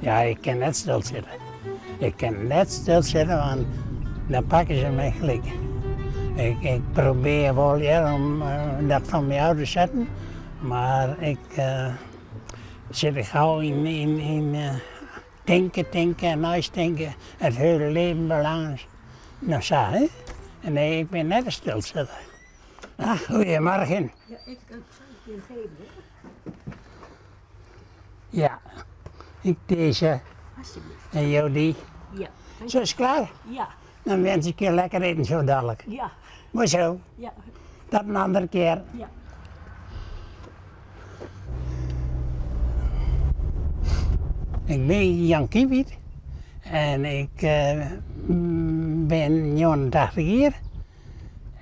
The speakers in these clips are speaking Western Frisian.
Ja, ik kin net stilsitte. Ik kin net stilsitte, want dan pakke se my gelyk. Ik, ik probearje wol hear om dat fan my ôf te setten, mar ik sit gau yn, yn, yn tinke, tinke en neistinke, it hiele leven belâns. No sa, hè? Nee, ik bin net in stilsitter. Ah, goedemorgen. Ja, ik zal het je geven, hoor. Ja, ik deze. Alsjeblieft. En jo dy. Ja. Zo is het klaar? Ja. Dan wens ik je lekker eten zo dadelijk. Ja. Mooi zo. Ja. Tot een andere keer. Ja. Ik bin Jan Kiewiet en ik bin 89 jier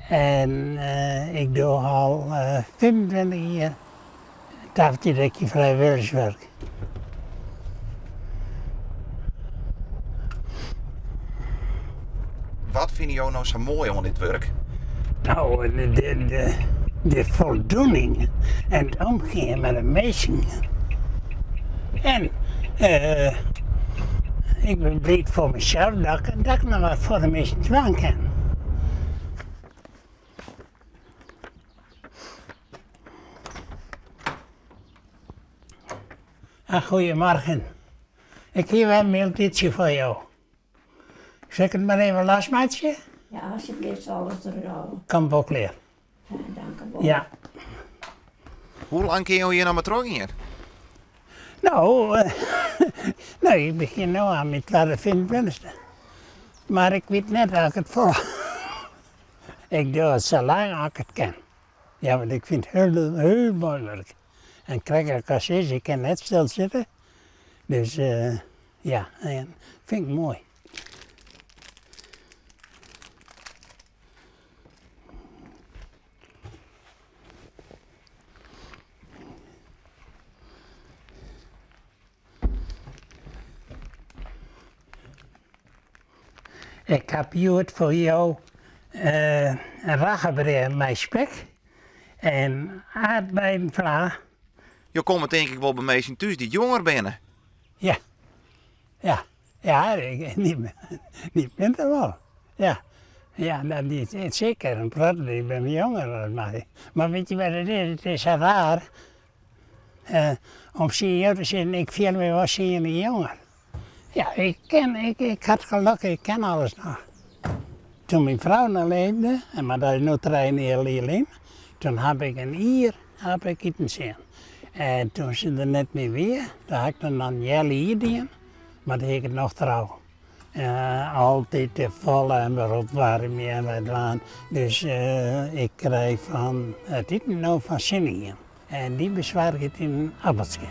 en ik doch al 25 jier taffeltje-dekje frijwilligerswurk. Wat fine jo no sa moai oan dit wurk? No, de foldoening en it omgean mei de minsken. En ik bin bliid foar mysels dat ik noch wat foar de minsken dwaan kin. Ah, goedemorgen. Ik hie wer in mailtiidsje foar jo. Sil ik it mar even losmeitsje? Ja, alsjeblieft, alles derôf. Komt wol klear. Ja, dank u wol. Ja. Hoe lang kinne jo hjir noch mei trochgean? No, no, ik begjin no oan myn twadde 25ste. Mar ik wit net oft ik it fol. Ik doch it sa lang as ik it kin. Ja, want ik fyn it hiel, hiel moai wurk. En krekt as ik al sis, ik kin net stilsitte. Dus ja, fyn ik moai. Ik haw hjoed foar jo in raggebrea mei spek en aardbeienfla. Jo komme tink ik wol by minsken thús dy't jonger binne. Ja, ja, ja, dy binne der wol. Ja, ja, dat is seker in protte, dy binne jonger as my. Mar witte je wat it is, it is sa raar om tsjin jo te sizzen, ik fiel my wol tsien jier jonger. Ja, ik ken, ik, ik ha it gelok, ik ken alles noch. Toen myn frou noch leefde, mar dat is no trijeënheal jier lyn, toen haw ik in jier haw ik iten tsjin. En toen se der net mear wie, toen ha ik der noch in healjier dien, mar doe hie ik it noch trou. Altyd te folle en wer opwaarmje en wer dwaan. Dus ik krij fan it iten no fan Sinnige. En dy besoarget yn in appelske.